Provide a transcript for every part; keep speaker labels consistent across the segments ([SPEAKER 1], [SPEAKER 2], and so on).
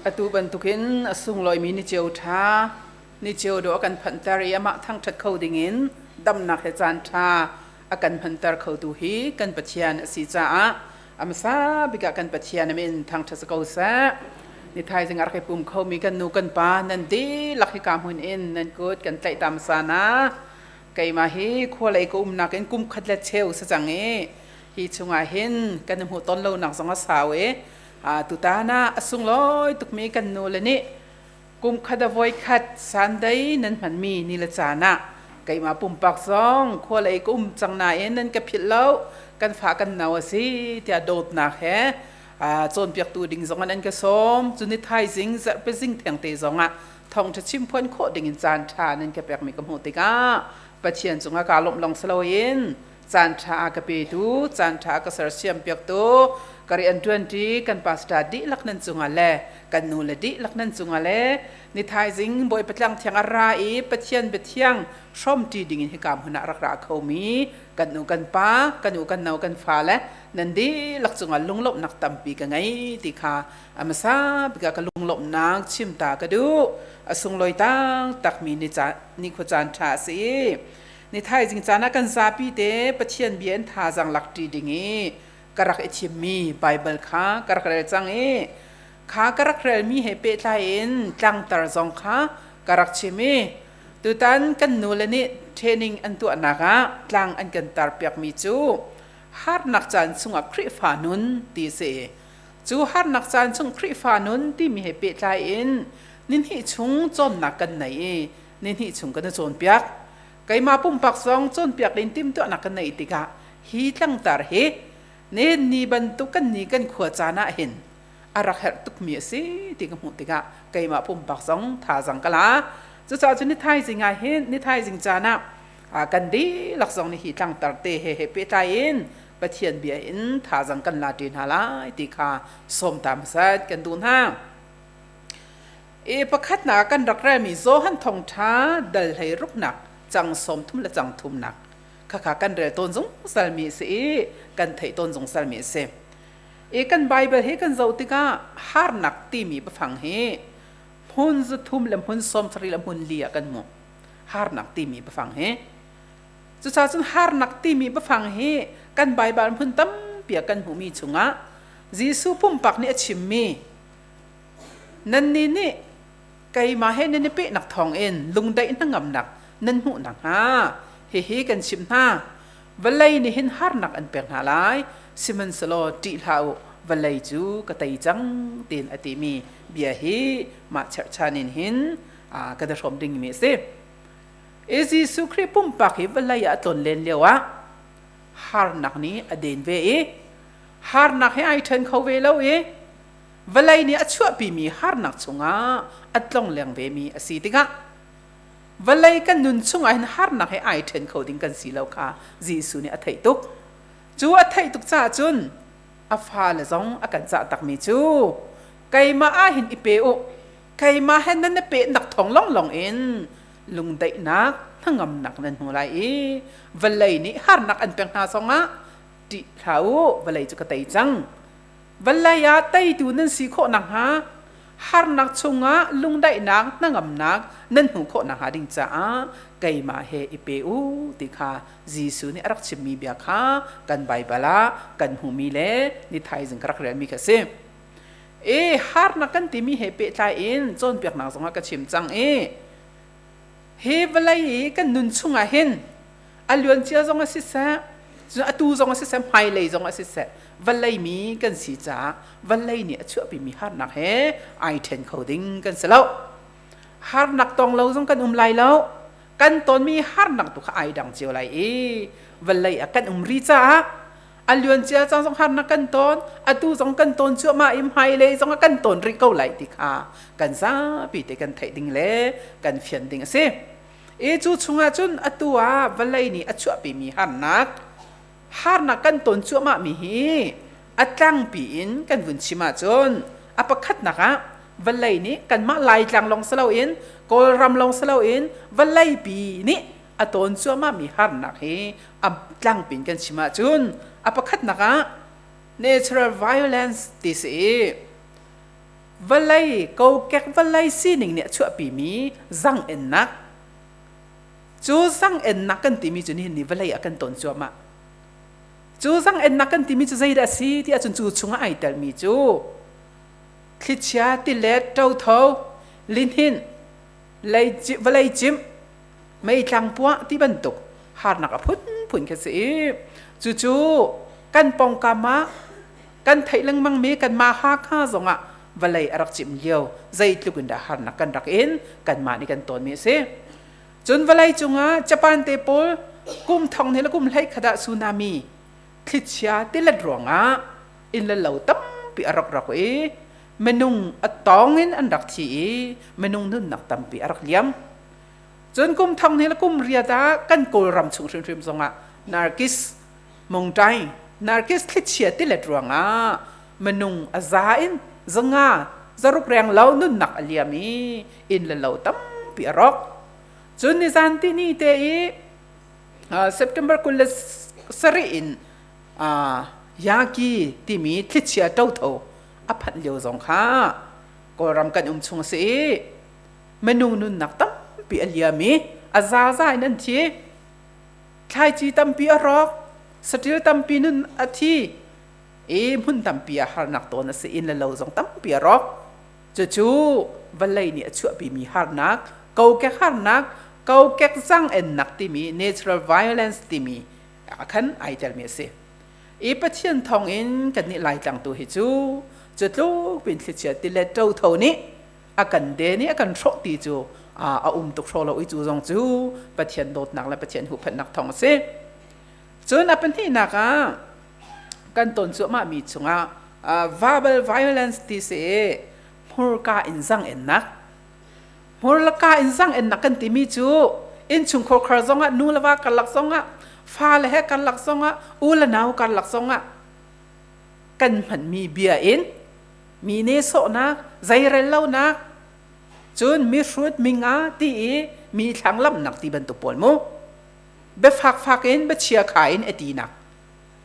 [SPEAKER 1] Atu bantukin a sunglawimi ni ceu ṭha, ni ceu dawh a kan phanhter i amah thangṭhat kho dingin damnak he caan ṭha a kan hmanter khotu hi kan Pathian a si caah a hmasa bik ah kan Pathian a min thangṭhat si ko seh. Ni thaizing a rak i pum khomi kan nu kan pa nan dihlak hika hmun in nan kut kan tlaih ta hmasa na. Keimah hi khua lei ka umnak in kum khat le cheu si cang i hi chungah hin kan i hmuh ton lonak zong a sau i tutan ah a sunglawi tukmi kan nu le nih kum khat a voi khat Sunday nan hmanmi ni le caan ah keimah pumpak zong khua lei ka um cang nain nan ka philh lo, kan fa kan no a si tiah dawtnak he cawnpiaktu ding zong an ka sawm. Cu ni thaizing zarhpi zing thengte zong ah thawngṭha chim phuan khawh ding in caan ṭha nan ka pekmi ka hmuh tikah Pathian cungah kaa lawmh lawng si loin caan ṭha a ka petu, caan ṭha a ka sersiam piaktu, ka rian ṭuanṭi kan pastor dihlak nan cungah le kan nu le dihlak nan cungah le ni thaizing Bawipa tlang thiang a ra i Pathian biathiang hrawmṭi dingin hika hmun ah rak ra khomi kan nu kan pa, kan u kan no kan fa le nan dihlak cungah lunglawmhnak tampi ka ngei ti kha a hmasa bik ah ka lunglawmhnak chim ta ka duh. A sunglawi taktakmi ni ni khua caan ṭha a si. Ni thaizing caan ah kan zapi te Pathian bia in thazaang lakṭi ding i ka rak i thimmi Baibal kha ka rak rel cang i kha ka rak relmi he pehtlai in tlangtar zong kha ka rak chim i tutan kan nule nih training an tuahnak ah tlang an kan tarpiakmi cu harnak caan chungah Khrihfa nun ti a si. Cu harnak caan chung Khrihfa nun timi he pehtlai in nihnih chung cawnnak kan nei i nihnih chung kan i cawnpiak. Keimah pumpak zong cawnpiak ding timhtuahnak kan neih tikah hi tlangtar hi nen ni bantuk kan ni kan khua caan ah hin a rak herh tukmi a si ti ka hmuh tikah keimah pumpak zong thazaang ka la. Cucaah cun ni thaizing ah hin ni thaizing caan ah kan dihlak zong nih hi tlangtar te he he pehtlai in Pathian bia in thazaang kan la ṭi hna lai ti kha sawm ta hmasat kan duh hna. E pakhatnak kan rak relmi Johan thawngṭha dal hlei ruknak cang 30 le cang thumnak khakha kan rel tawn zungzalmi a si i kan theih tawn zungzalmi a si. E kan Bible hi kan zoh tikah harnak timi biafang hi hmun 300 le hmun 70 le hmun li ah kan hmuh. Harnak timi biafang hi. Cucaah cun harnak timi biafang hi kan Bible hmun tampi ah kan hmuhmi chungah Jesuh pumpak nih a chimmi Nannih nih keimah he nan i pehnak thawngin lungdaih hnangamnak nan hmuh nakhnga hihi kan chimh hna. Vawlei nih hin harnak an pek hna lai, sihmanhsehlaw ṭih hlah u, vawlei cu ka tei cang tiin a timi bia hi mah cherhchan in hin kan i hrawm dingmi a si. Jesuh Khrih pumpak hi vawlei ah a tlonlen lioah harnak nih a den ve i harnak he ai ṭhen kho ve lo i vawlei nih a chuahpimi harnak chungah a tlongleng vemi a si tikah vawlei kan nun chungah hin harnak he ai ṭhen kho ding kan si lo kha Jesuh nih a theih tuk. Cu a theih tuk caah cun a fale zong a kan cah takmi cu keimah ah hin i pe u, keimah he nan i pehnak thawng lawnglawng in lungdaihnak hnangamnak nan hmu lai i vawlei nih harnak an pek hna zongah ṭih hlah u, vawlei cu ka tei cang. Vawlei ah teitu nan si khawh nakhnga harnak chungah lungdaihnak hnangamnak nan hmuh khawh nakhnga ding caah keimah he i pe u ti kha Jesuh nih a rak chimmi bia kha kan Baibal ah kan hmuhmi le ni thaizing ka rak relmi kha a si. E harnak kan timi he pehtlai in cawnpiaknak zongah ka chim cang i hi vawlei i kan nun chungah hin a luancia zong a siseh, atu zong a siseh, hmailei zong a siseh, vawlei mi kan si caah vawlei nih a chuahpimi harnak he ai ṭhen kho ding kan si lo. Harnak tong lo zong kan um lai lo. Kan tonmi harnak tu kha ai dang cio lai i vawlei ah kan um ri caah a luancia cang zong harnak kan ton, atu zong kan ton cuahmah i hmailei zong ah kan ton rih ko lai ti kha kan zapi te kan theih ding le kan fian ding a si. I cu chungah cun atu ah vawlei nih a chuahpimi harnak, harnak kan ton cuahmahmi hi a tlangpi in kan vun chim ahcun a pakhatnak ah vawlei nih kanmah Laitlang lawng si loin Kawlram lawng si loin vawleipi nih a ton cuahmahmi harnak hi a tlangpi in kan chim ahcun a pakhatnak ah natural violence ti si i. Vawlei kokek vawlei sining nih a chuahpimi zaang-ennak. Cu zaang-ennak kan timi cu nihin ni vawlei ah kan ton cuahmah. Cu zaang-ennak kan timi cu zeidah a si ti ahcun cu chungah ai telmi cu thlichia, tilet, ṭotho, lihninh, vawlei cimh, meitlang puah ti bantuk harnak a phunphun khi a si i cucu kan pawngkam ah kan theih lengmangmi kanmah Hakha zongah vawlei a rak cim lio zeitluk in dah harnak kan rak in kanmah nih kan tawnmi a si. Cun vawlei cungah Japan te pawl kum thong hnih le kum hlei khat ah tsunami thlichia tilet ruangah inn le lo tampi a rak rak i minung a tawng in an rak thi i minung nunnak tampi a rak liam. Cun kum thong hnih le kum riat ah kan Kawlram chung hrimhrim zongah Nargis Mongtai Nargis thlichia tilet ruangah minung a za in zanga zaruk reng lo nunnak a liam i inn le lo tampi a rawk. Cun nizan tini te i September 27 in Yaki timi thlichia ṭotho a phanh lio zong kha Kawlram kan um chung a si i minung nunnak tampi a liam i a zaza in an thi. Thlaici tampi a rawk, saṭil tampi nun a thi i hmun tampi ah harnak tawn a si, inn le lo zong tampi a rawk. Cucu vawlei nih a chuahpimi harnak, kokek harnak, kokek zaang-ennak timi natural violence timi ah khan ai telmi a si. I Pathian thawngin kannih Laitlang tu hi cu cu tluk pin thlichia tilet ṭotho nih a kan den i a kan hrawh ti cu a um tuk hraw lo i cu zong cu Pathian dawtnak le Pathian huhphenhnak thawng a si. Cun a pahnihnak ah kan ton cuahmahmi chungah verbal violence ti si i hmurka in zaang-ennak. Hmurka in zaang-ennak kan timi cu innchungkhar khar zongah nu le va karlak zongah fale he karlak zongah u le nau karlak zongah kan hmanmi bia in mi nehsawhnak, zeirel lonak, cun mihrut, minga ti i mi thlanglamnak ti bantuk pawl mu. Biafakfak in biachia kha in a tinak.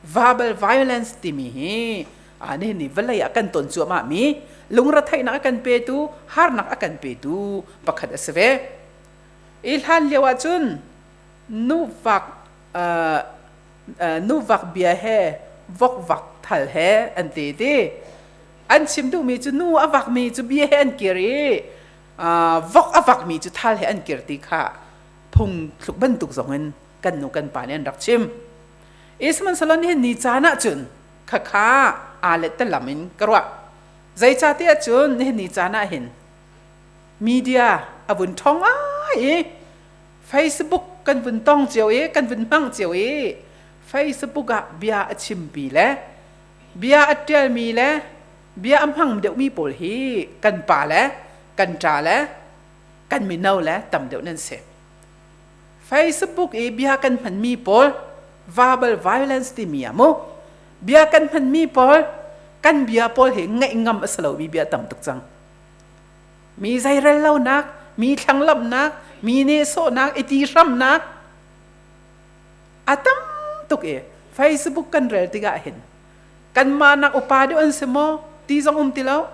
[SPEAKER 1] Verbal violence timi hi nihin ni vawlei ah kan ton cuahmah mi lungretheihnak a kan petu, harnak a kan petu pakhat a si ve. I hlan lio ahcun nuvak nuvak bia he vokvak thal he an ti ti an chim duhmi cu nu a vakmi cu bia he an kir i vok a vakmi cu thal he an kir ti kha phung thluk bantuk zong in kan nu kan pa nih an rak chim. Sihmanhsehlaw nihin ni caan ah cun khakha aa let talam in ka ruah. Zeicahtiah cun nihin ni caan ah hin media a vun ṭhawng ai i Facebook kan vun tong cio i kan vun hmang cio i Facebook ah bia a chimpi le bia a ṭialmi le bia a hmang deuhmi pawl hi kan pa le kan ṭa le kan mino le tam deuh nan si. Facebook i bia kan hmanmi pawl verbal violence timi ah mu bia kan hmanmi pawl kan bia pawl hi ngaih ngam a si lomi bia tam tuk cang. Mi zeirel lonak, mi thlanglamnak, mi nehsawhnak, i ti hramnak a tam tuk i Facebook kan rel tikah hin kanmah nak upa deuh an si maw ti zong um ti lo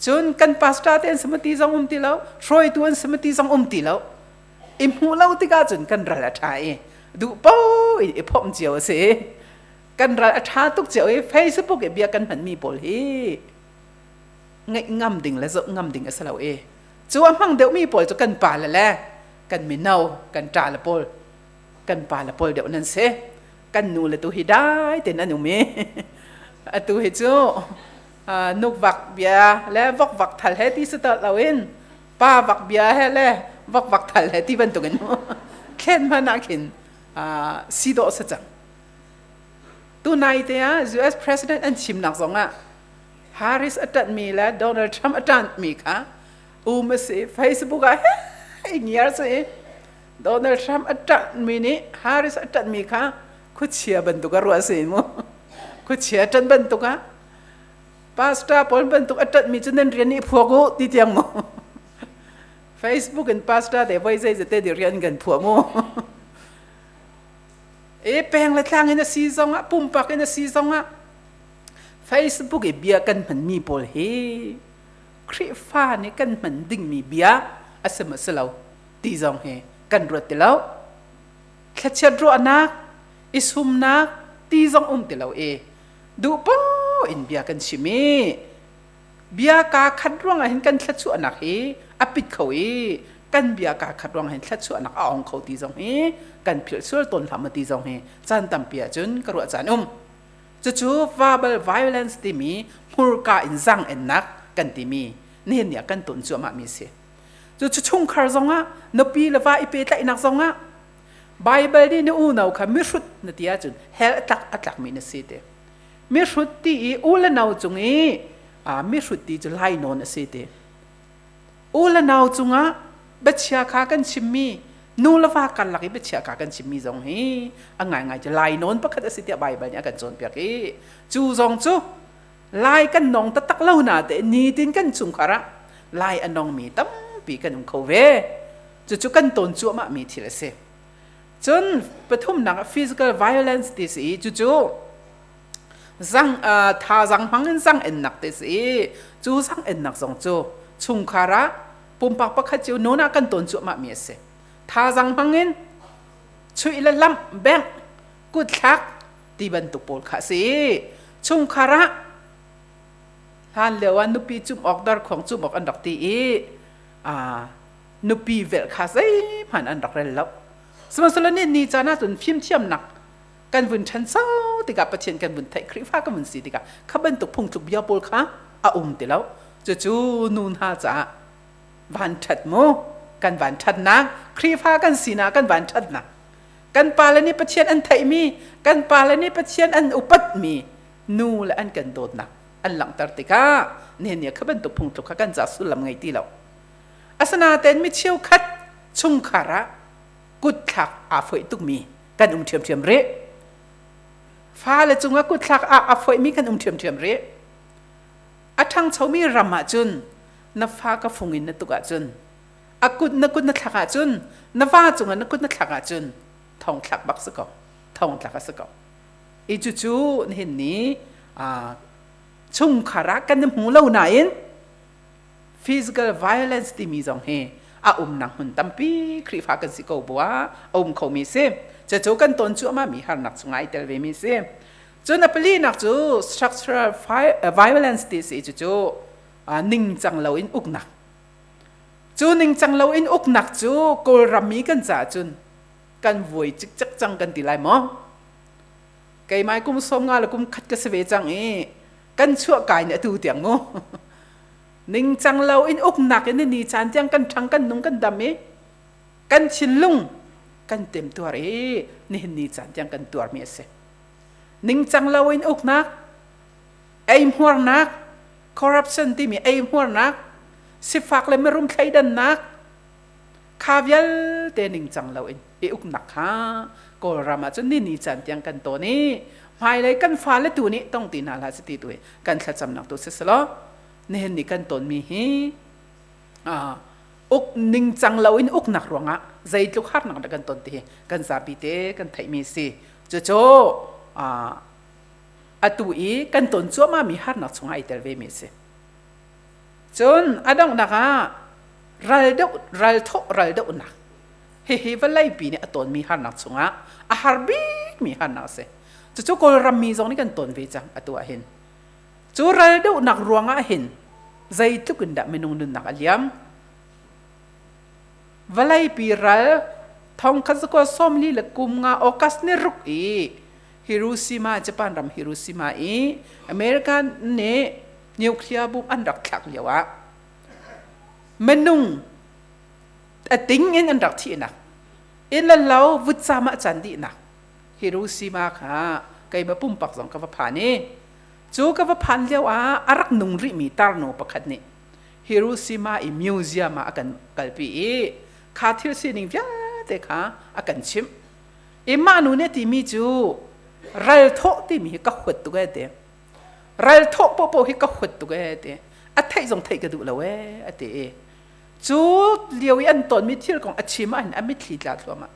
[SPEAKER 1] cun kan pastor te an si maw ti zong um ti lo hruaitu an si maw ti zong um ti lo i hmuh lo tikah cun kan ral a ṭha i duh paoh in i phomh cio a si kan ral a ṭha tuk cio i Facebook i bia kan hmanmi pawl hi ngaih ngam ding le zoh ngam ding a si lo i cu a hmang deuhmi pawl cu kan pa le le kan mino kan ṭa le pawl kan pa le pawl deuh nan si kan nu le tu hi dai ten an um i atu hi cu nukvak bia le vokvak thal he ti si to loin pa vak bia he le vokvak thal he ti bantukin thlen hmanh ah khin si dawh si cang tunai te ah US president an chimnak zong ah Harris a ṭanhmi le Donald Trump a ṭanhmi kha um a si Facebook ah he ngiar si Donald Trump a ṭanhmi nih Harris a ṭanhmi kha khuachia bantuk a ruah si mu khuachia ṭan bantuk ah pastor pawl bantuk a ṭanhmi cu nan rian i phuak u ti tiang mu Facebook in pastor te voi zei zate di rian kan phuah mu e peng le tlang in a si zong ah pumpak in a si zong ah Facebook i bia kan hmanmi pawl hi Khrihfa nih kan hman dingmi bia a si maw si lo ti zong hi kan ruat ti lo. Thlachiat ruahnak, i sumnak ti zong um ti lo i duh poah in bia kan chim i bia kaa khat ruangah hin kan thluachuahnak hi a pit kho i kan bia kaa khat ruangah hin thluachuahnak a ong kho ti zong hi kan philh sual tawn hlah maw ti zong hi caan tampi ahcun ka ruah caan um. Cucu verbal violence timi hmurka in zaang-ennak kan timi nihin ni ah kan ton cuahmahmi a si. Cucu chungkhar zongah nupi le va i pehtlaihnak zongah Baibal nih na unau kha mihrut na ti ahcun hell a tlak a tlakmi na si ti. Mihrut ti i u le nau cung i mihrut ti cu lainawn a si ti. U le nau cungah biachia kha kan chimmi nu le va karlak i biachia kha kan chimmi zong hi a ngaingai cu lainawn pakhat a si tiah Baibal nih a kan cawnpiak i cu zong cu lai kan nong taktak lo na te nitin kan chungkhar ah lai a nongmi tampi kan um kho ve. Cucu kan tawn cuahmah mi thil a si. Cun pathumnak ah physical violence ti si i cucu zang thazang hmang in zang ennak ti si i cu zang ennak zong cu chungkhar ah pumpak pakhat cio nawn ah kan tawn cuahmah mi a si. Thazang hmang in chuih le lamh bengh kutthlak ti bantuk pawl kha a si i chungkhar ah hlan lio ah nupi cumh awk darkhuang cumh awk an rak ti i nupi velh kha zeihmanh an rak rel lo. Sihmanhsehlaw ni ni caan ahcun fimthiamnak kan vun ṭhancho tikah Pathian kan vun theih Khrihfa kan vun si tikah kha bantuk phungtluk bia pawl kha a um ti lo. Cucu nu hna caah vanṭhat mu kan vanṭhatnak Khrihfa kan sinak kan vanṭhatnak kan pale nih Pathian an theihmi kan pale nih Pathian an upatmi nu le an kan dawtnak an langhter tikah nihin ni kha bantuk phungtluk kha kan ca sullam ngei ti lo. Asinain mi cheukhat chungkhar ah kutthlak aa foih tukmi kan um ṭhiamṭhiam rih. Fale cungah kutthlak aa foihmi kan um ṭhiamṭhiam rih. A ṭhangchomi ram ahcun na fa ka fung in na tuk ahcun a kut na kut na thlak ahcun na va cungah na kut na thlak ahcun thong thlak bak si ko thong tlak a si ko i cucu nihin ni chungkhar ah kan i hmu lo nain physical violence timi zong hi a umnak hmun tampi Khrihfa kan si ko bu ah a um khomi si. Cucu kan ton cuahmah mi harnak chungah ai tel ve mi si. Cun a palinak cu structural violence ti si cucu ningcang loin uknak. Cu ningcang loin uknak cu Kawlram mi kan caah cun kan vuai cikcek cang kan ti lai maw? Keimah kum 50 le kum khat ka si ve cang i kan chuah kai nih atu tiang mu ningcang lo in uknak in ni caan tiang kan ṭhang kan nung kan dam i kan thinlung kan temtuar i nihin ni caan tiang kan tuarmi a si ningcang lo in uknak eihmuarnak corruption timi eihmuarnak sifak le mirum thleidannak kha vialte ningcang lo in i uknak kha Kawlram ah cun ni ni caan tiang kan tawn i hmailei kan fale tu nih tong ti hna hlah si ti tu hi kan thlacamnak tu si selaw nihin ni kan tawnmi hi uk ningcang lo in uknak ruangah zeitluk harnak dah kan ton ti hi kan zapi te kan theihmi si cucu atu i kan ton cuahmah mi harnak chungah ai tel ve mi si cun a donghnak ah ral doh ral thawh ral dohnak hihi vawleipi nih a tawnmi harnak chungah a har bikmi harnak a si. Cucu Kawlram mi zong nih kan tawn ve cang atu ah hin. Cu ral dohnak ruangah hin zeitluk in dah minung nunnak a liam. Vawleipi ral thongkhat zakua sawmli le kum nga August ni ruk i Hiroshima Japan ram Hiroshima i American nih nuclear bomb an rak thlak lio ah minung a ting in an rak thihnak inn le lo vutcam ah can dihnak Hiroshima kha keimah pumpak zong ka va phan i cu ka va phan lio ah a rak nung rihmi tarnu pakhat nih Hiroshima i museum ah a kan kalpi i kha thil sining vialte kha a kan chimh i mah nu nih timi cu ral thawh timi hi ka huat tuk ee ti ral thawh popo hi ka huat tuk ee ti a theih zong theih ka duh lo ee a ti i Cu lio i an tonmi thil kong a chim ahhin a mitthli tla thluahmah.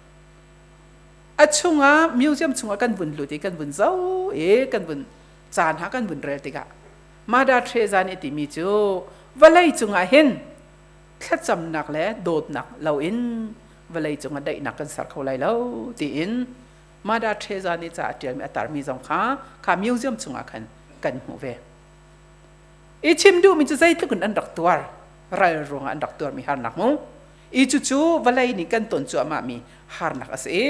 [SPEAKER 1] A chungah museum chungah kan vun lut i kan vun zoh i kan vun caan ha kan vun rel tikah Mother Teresa nih timi cu Vawlei cungah hin thlacamnak le dawtnak loin vawlei cungah daihnak kan ser kho lai lo tiin Mother Teresa nih ca a ṭialmi a tarmi zong kha kha museum chungah khan kan hmuh ve. I chim duhmi cu zeitluk in an rak tuar ral ruangah an rak tuarmi harnak mu. I cucu vawlei nih kan ton cuahmahmi harnak a si i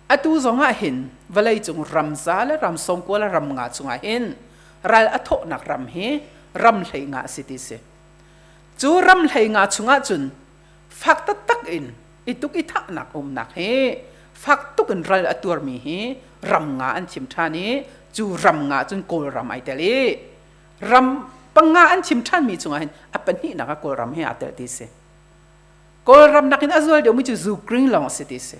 [SPEAKER 1] atu zong ah hin vawlei cung ramza le ram sawmkua le ram nga chungah hin ral a thawhnak ram hi ram hlei nga a si ti si. Cu ram hlei nga chungah cun fak taktak in i tuk i thahnak umnak hi fak tuk in ral a tuarmi hi ram nga an chim ṭhan i cu ram nga cun Kawlram ai tel i ram panga an chim ṭhanmi chungah hin a pahnihnak ah Kawlram hi aa tel ti si. Kawlram nakin a zual deuhmi cu Ukraine lawng a si ti si.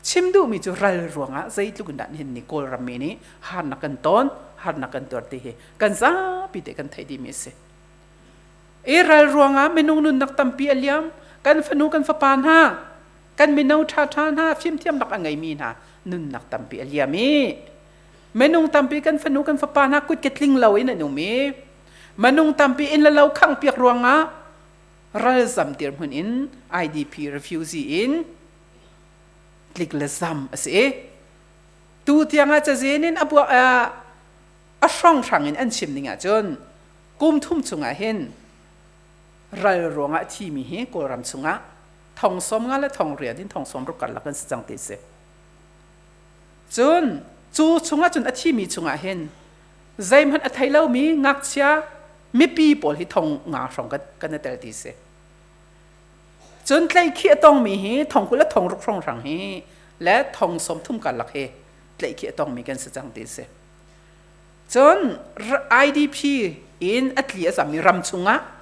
[SPEAKER 1] Chim duhmi cu ral ruangah zeitluk in dah nihin ni Kawlram mi nih harnak kan ton, harnak kan tuar ti hi kan zapi te kan theih dihmi a si. I ral ruangah minung nunnak tampi a liam. Kan fanu kan fapa hna, kan mino ṭhaṭha hna, fimthiamnak a ngeimi hna nunnak tampi a liam i minung tampi kan fanu kan fapa hna kut ke tling lo in an um i minung tampi inn le lo khanghpiak ruangah ralzam dirhmun in IDP refugee in tlik le zam a si i tu tiangah cazin in a buak a hrawnghrang in an chim ning ahcun kum thum chungah hin ral ruangah a thimi hi Kawlram chungah thong sawm nga le thong riat in thong sawm ruk karlak an si cang ti si. Cun cu chungah cun a thimi chungah hin zeihmanh a thei lomi ngakchia mipi pawl hi thong nga hrawng kan i tel ti si. Cun tleihkhih a tongmi hi thong 20 le thong ruk hrawng hrang hi le thong 30 karlak hi tleihkhih a tongmi kan si cang ti si. Cun IDP in a tli a zammi ram chungah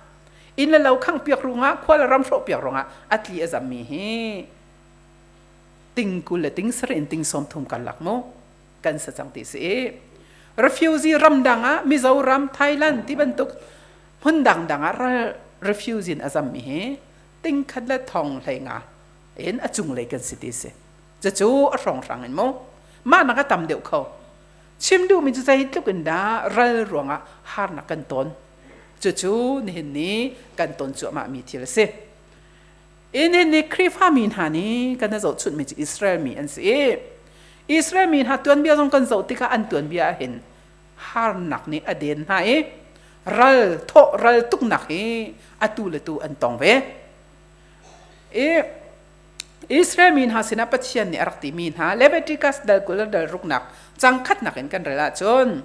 [SPEAKER 1] inn le lo khangh piak ruangah khua le ram hrawh piak ruangah a tli a zammi hi ting 20 le ting sarih in ting 30 karlak mu kan sa cang ti si i refugee ramdang ah Mizoram, Thailand ti bantuk hmun dangdang ah refugee in a zammi hi ting khat le thong hlei nga in a cunglei kan si ti si. Cucu a hrawnghrang in mu mah nak a tam deuh kho. Chim duhmi cu zeitluk in dah ral ruangah harnak kan ton. Cucu nihin ni kan ton cuahmahmi thil a si. Nihin ni Khrihfa mi hna nih kan i zohchunhmi cu Israel mi an si i Israel mi hna tuanbia zong kan zoh tikah an tuanbia ah hin harnak nih a den hna i ral thawh ral tuknak hi atu le tu an tong ve. I Israel mi hna sinah Pathian nih a rak timi hna Leviticus dal 20 le dal ruknak cang khatnak in kan rel ahcun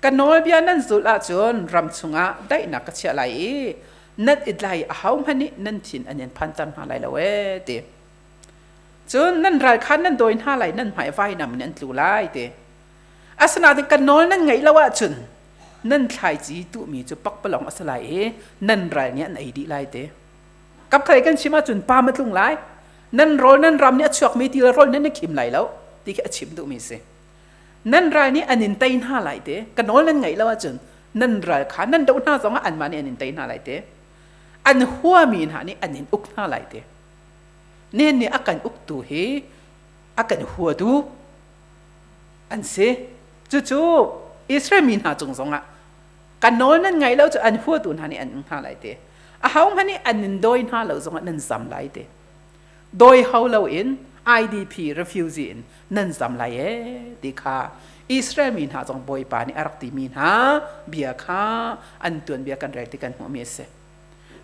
[SPEAKER 1] ka nawlbia nan zulh ahcun ram chungah daihnak ka chiah lai i nan i tlai a hohmanh nih nan thin an in phanter hna lai lo ee ti. Cun nan ral kha nan dawi hna lai nan hmai vainam in an tlu lai ti. Asinain kan nawl nan ngaih lo ahcun nan thlaici tuhmi cu pakpalawng a si lai i nan ral nih an ei dih lai ti. Kapkhalei kan chim ahcun pam a tlung lai. Nan rawl nan ram nih a chuakmi ti le rawl nan i khim lai lo ti khi a chim duhmi si. Nan ral nih an in tei hna lai te. Ka nawl nan ngaih lo ahcun nan ral kha nan doh hna zongah anmah nih an in tei hna lai te. An huami hna nih an in uk hna lai te. Nihin nih a kan uktu hi a kan huatu an si. Cucu Israel mi hna cung zongah Kan nawl nan ngaih lo cu an huatu hna nih an ing hna lai ti. Ahohmanh nih an in dawi hna lo zongah nan zam lai ti. Dawi ho loin IDP refugee in nan zam lai ee ti kha Israel mi hna zong Bawipa nih a rak timi hna bia kha an tuanbia kan rel ti kan hmuhmi a si.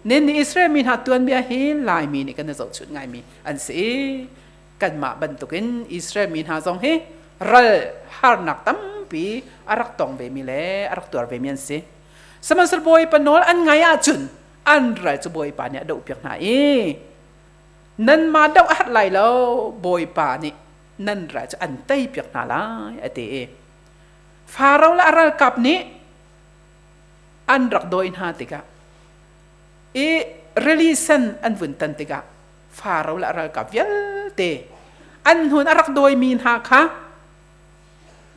[SPEAKER 1] Nin nih Israel mi hna tuanbia hi Laimi nih kan i zohchunh ngaimi an si i kanmah bantukin Israel mi hna zong hi ral harnak tampi a rak tong vemi le a rak tuar vemi an si. Sihmanhsehlaw Bawipa nawl an ngai ahcun an ral cu Bawipa nih a dohpiak hna i nanmah doh a herh lai lo Bawipa nih nan ral cu an teipiak hna lai a ti i Faro le a ralkap nih an rak dawi hna tikah i rili sen an vun tan tikah Faro le a ralkap vialte an hnun a rak dawimi hna kha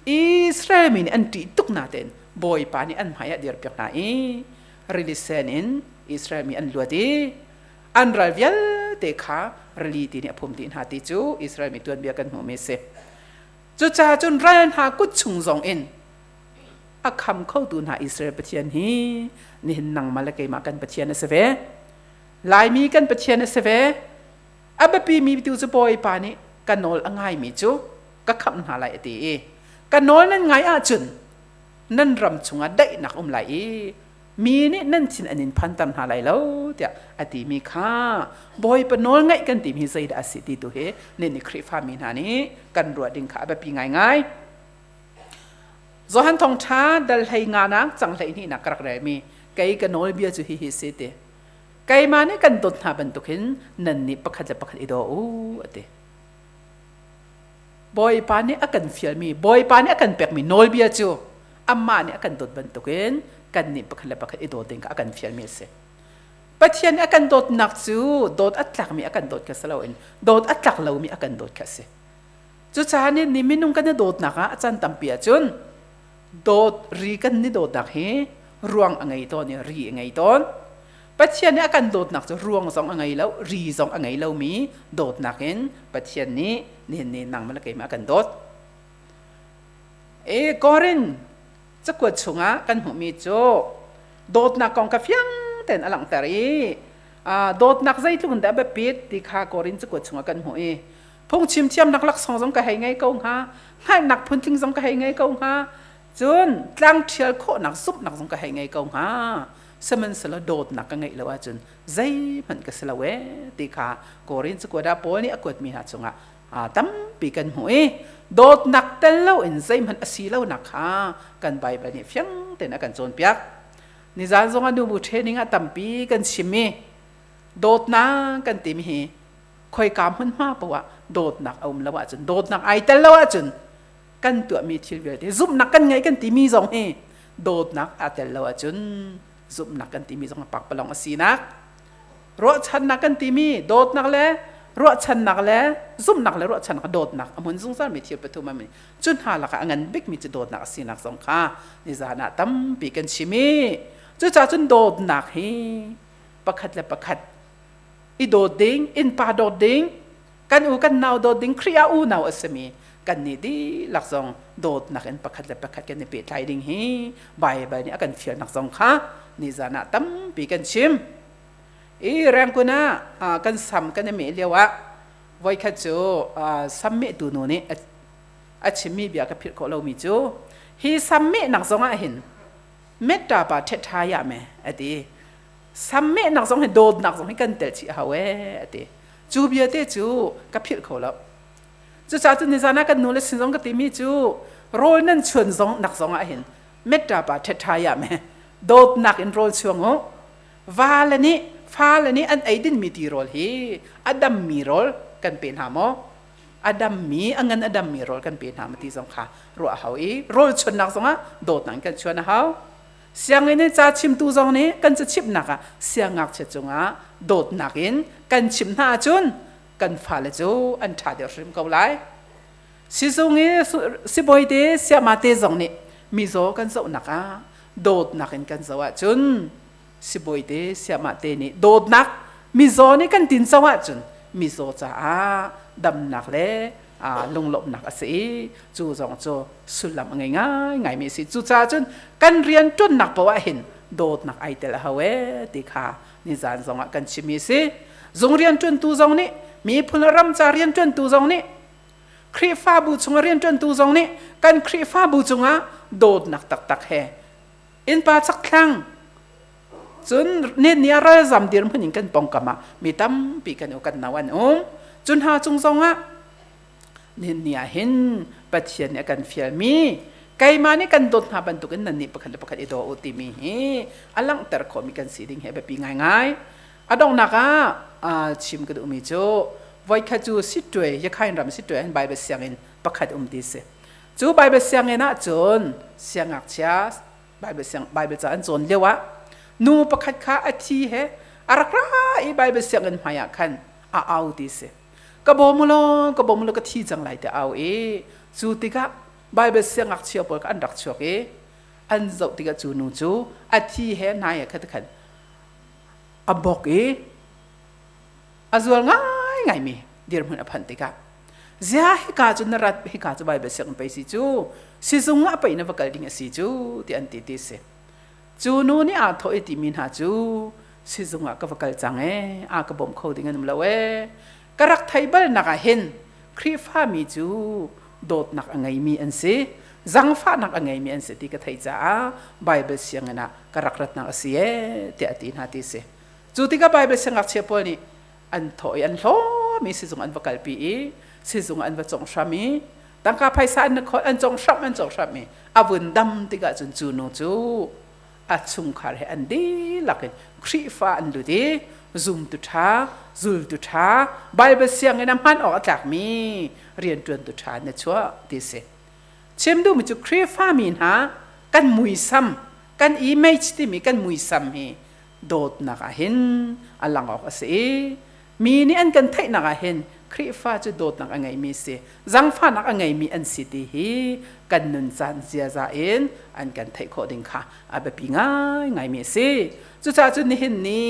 [SPEAKER 1] Israel mi nih an ṭih tuk natein Bawipa nih an hmai ah dirpiak hna i rili sen in Israel mi an luat i an ral vialte kha rili ti nih a phum dih hna ti cu Israel mi tuanbia kan hmuhmi a si. Cucaah cun ral hna kut chung zong in. A kham khotu hna Israel Pathian hi nihin nangmah le keimah kan Pathian a si ve. Laimi kan Pathian a si ve. A biapimi tu cu Bawipa nih ka nawl a ngaimi cu ka khamh hna lai a ti i ka nawl nan ngai ahcun nan ram chungah daihnak um lai i mi nih nan thin an in phanter hna lai lo tiah a timi kha Bawipa nawl ngaih kan timi zeidah a si ti tu hi nihin ni Khrihfa mi hna nih kan ruah ding kha a biapi ngaingai. Johan thawngṭha dal hlei nga nak cang hlei hnih nak ka rak relmi kei ka nawlbia cu hihi si ti. Keimah nih kan dawt hna bantuk hin nan nih pakhat le pakhat i daw u a ti. Bawipa nih a kan fialmi, Bawipa nih a kan pekmi nawlbia cu amah nih a kan dawt bantukin kannih pakhat le pakhat i dawt ding kha a kan fialmi a si. Pathian nih a kan dawtnak cu dawt a tlakmi a kan dawt kha si loin dawt a tlak lomi a kan dawt kha a si. Cucaah nih ni minung kan i dawtnak ah a caan tampi ahcun dawt ri kan ni dawtnak hi ruang a ngei tawn i ri a ngei tawn. Pathian nih a kan dawtnak cu ruang zong a ngei lo, ri zong a ngei lomi dawtnak in Pathian nih nihin ni nangmah le keimah a kan dawt. E Korin cakuat chungah kan hmuhmi cu dawtnak kong kha fiang tein a langhter i dawtnak zeitluk in dah a biapit ti kha Korin cakuat chungah kan hmuh i phungchim thiamnak laksawng zong ka hei ngei ko hnga hngalhnak phuntling zong ka hei ngei ko hnga cun tlang ṭhial khawhnak zumhnak zong ka hei ngei ko hnga sihmanhsehlaw dawtnak ka ngeih lo ahcun zeihmanh ka si lo ee ti kha Korin cakuat ah Paul nih a kuatmi hna cungah tampi kan hmuh i dawtnak tel loin zeihmanh a si lonak kha kan Baibal nih fiang tein a kan cawnpiak. Nizan zong ah nubu training ah tampi kan chim i dawtnak kan timi hi khoika hmunhma paoh ah dawtnak a um lo ahcun dawtnak ai tel lo ahcun kan tuahmi thil vialte zumhnak kan ngeih kan timi zong hi dawtnak aa tel lo ahcun zumhnak kan timi zong pakpalawng a sinak ruahchannak kan timi dawtnak le ruahchannak le zumhnak le ruahchannak dawtnak a hmun zungzal mi thil pathum a cu hna lakah a ngan bikmi cu dawtnak a sinak zong kha nizan ah tampi kan chim i cucaah cun dawtnak hi pakhat le pakhat i dawt ding innpa dawt ding kan u kan nau dawt ding Khrih ah unau a simi kan nih dihlak zong dawtnak in pakhat le pakhat kan i pehtlai ding hi Baibal nih a kan fialnak zong kha nizan ah tampi kan chim. I Rangoon ah kan sam kan i meh lio ah voikhat cu sam mehtu nu nih a chimmi bia ka philh khawh lomi cu hi sam mehnak zong ah hin metta pa ṭhetṭha ya me a ti. Sam mehnak zong hi dawtnak zong hi kan tel chih a hau ee a ti. Cu bia te cu ka philh kho lo. Cucaah cun nizan ah kan nu le sin zong ka timi cu rawl nan chuan zong nak zong ah hin metta pa ṭhetṭha ya me dawtnak in rawl chuang u. Va le nih fa le nih an ei dinmi ti rawl hi a dammi rawl kan pe hna maw? A dammi a ngan a dammi rawl kan pe hna maw ti zong kha ruah a hau i rawl chuannak zong ah dawtnak in kan chuan a hau. Sianginn i ca chimtu zong nih kan cachimhnak ah siangngakchia cungah dawtnak in kan chimh hna ahcun kan fale cu an ṭha deuh hrim ko lai. Sizung i sibawi te siama te zong nih mizaw kan zohnak ah dawtnak in kan zoh ahcun sibawi te siama te nih dawtnak mizaw nih kan tin co ahcun mizaw caah damnak le lunglawmhnak a si i cu zong cu sullam a ngei ngaingaimi a si. Cucaah cun kan rian ṭuannak paoh ah hin dawtnak ai tel a hau ee ti kha nizan zong ah kan chimmi a si. Zung rianṭuantu zong nih miphun ram ca rianṭuantu zong nih Khrihfabu chungah rianṭuantu zong nih kan Khrihfabu cungah dawtnak taktak he innpa chakthlang cun nen ni ah ralzam dirhmun in kan pawngkam ah mi tampi kan u kan nau an um. Cu hna cung zongah nen ni ah hin Pathian nih a kan fialmi keimah nih kan dawt hna bantukin nannih pakhat le pakhat i daw u timi hi a langhter khawhmi kan si ding hi a biapi ngaingai. A donghnak ah chim ka duhmi cu voikhat cu Sittwe Yakhain ram Sittwe an Bible sianginn pakhat um ti si. Cu Bible sianginn ah cun siangngakchia Bible siang Bible ca an cawn lio ah nu pakhat kha a thi he a rak ra i Bible sianginn hmai ah khan a au ti si. Ka bawm u law ka bawm u law ka thi cang lai ti au i cu tikah Bible siangngakchia pawl kha an rak chuak i an zoh tikah cu nu cu a thi he nai ah khat khan a bok i a zual ngaingaimi dirhmun a phanh tikah zia hika cu na rat hika cu Bible sianginn pei si cu. Sizung ah pei na va kal ding a si cu ti an ti ti si. Cu nu nih aa thawh i timi hna cu sizung ah ka va kal cang ee, a ka bawm kho ding an um lo ee. Ka rak thei bal nak ah hin Khrihfami cu dawtnak a ngeimi an si, zangfahnak a ngeimi an si ti ka theih caah Baibal sianginn ah ka rak ratnak a si ee tiah a ti hna ti si. Cu tikah Baibal siangngakchia pawl nih an thawh i an hlawmi sizung an va kalpi i sizung an va conghram i tangka phaisa an khawt an conghram an conghram i a vun dam tikah cun cu nu cu a chungkhar he an dihlak in Khrihfa an lut i zumtu ṭha zultu ṭha Baibal sianginn a hman awk a tlakmi rianṭuantu ṭha na chuah ti si. Chim duhmi cu Khrihfa mi hna kan muisam kan image timi kan muisam hi dawtnak ah hin a lang awk a si i mi nih an kan theihnak ah hin Khrihfa cu dawtnak a ngeimi si zangfahnak a ngeimi an si ti hi kan nun caan ziaza in an kan theih khawh ding kha a biapi ngaingaimi a si. Cucaah cun nihin ni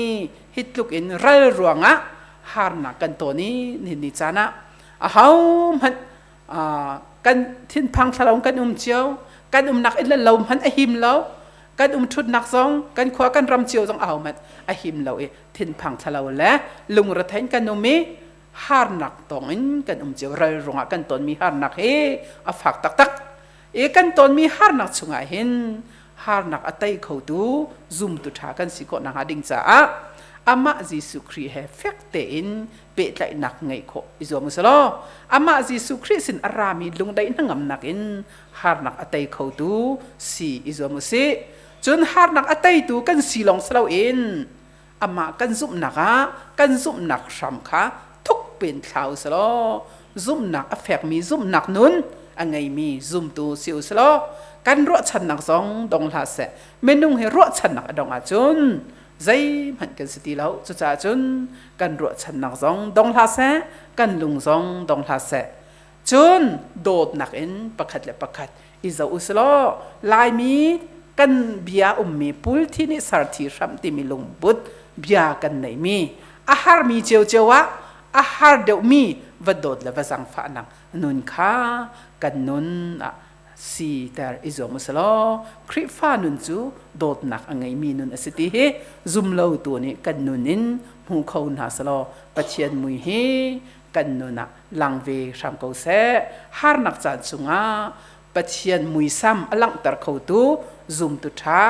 [SPEAKER 1] hi tluk in ral ruangah harnak kan tawn i nihin ni caan ah ahohmanh kan thinphang thlalau kan um cio kan umnak inn le lo hmanh a him lo kan um ṭhutnak zong kan khua kan ram cio zong ahohmanh a him lo i thinphang thlalau le lungrethein kan um i harnak tong in kan um cio ral ruangah kan tonmi harnak hi a fak taktak i kan tonmi harnak chungah hin harnak a tei khotu zumtu ṭha kan si khawh nakhnga ding caah amah Jesuh Khrih he fek tein pehtlaihnak ngeih khawh i zuam usih law amah Jesuh Khrih sin a rami lungdaih hnangamnak in harnak a tei khotu si i zuam usih. Cun harnak a teitu kan si lawng si loin amah kan zumhnak ah kan zumhnak hram kha thuk piin thla usih law zumhnak a fekmi zumhnak nun a ngeimi zumtu si usih law kan ruahchannak zong dong hlah seh. Minung hi ruahchannak a dong ahcun zeihmanh kan si ti lo. Cucaah cun kan ruahchannak zong dong hlah seh, kan lung zong dong hlah seh. Cun dawtnak in pakhat le pakhat i zoh u law Laimi kan bia ummi pulthi nih sarthi hramh timi lungput bia kan neimi a harmi ciocio ah a har deuhmi va dawt le va zangfahnak nun kha kan nun ah siter i zuam u law Khrihfa nun cu dawtnak a ngeimi nun a si ti hi zumlotu nih kan nun in hmu kho hna selaw Pathian mui hi kan nun ah lang ve hram ko seh. Harnak caan chungah Pathian muisam a langhter khotu zumtu ṭha,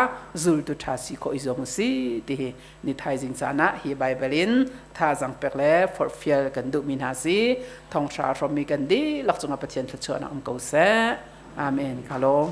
[SPEAKER 1] zultu ṭha si khawh i zuam u si ti hi ni thaizing caan ah hi Baibal in thazaang pek le forhfial kan duhmi hna si. Thonghra hrawmmi kan dihlak cungah Pathian thluachuahnak um ko seh. Amen. Ka lawm.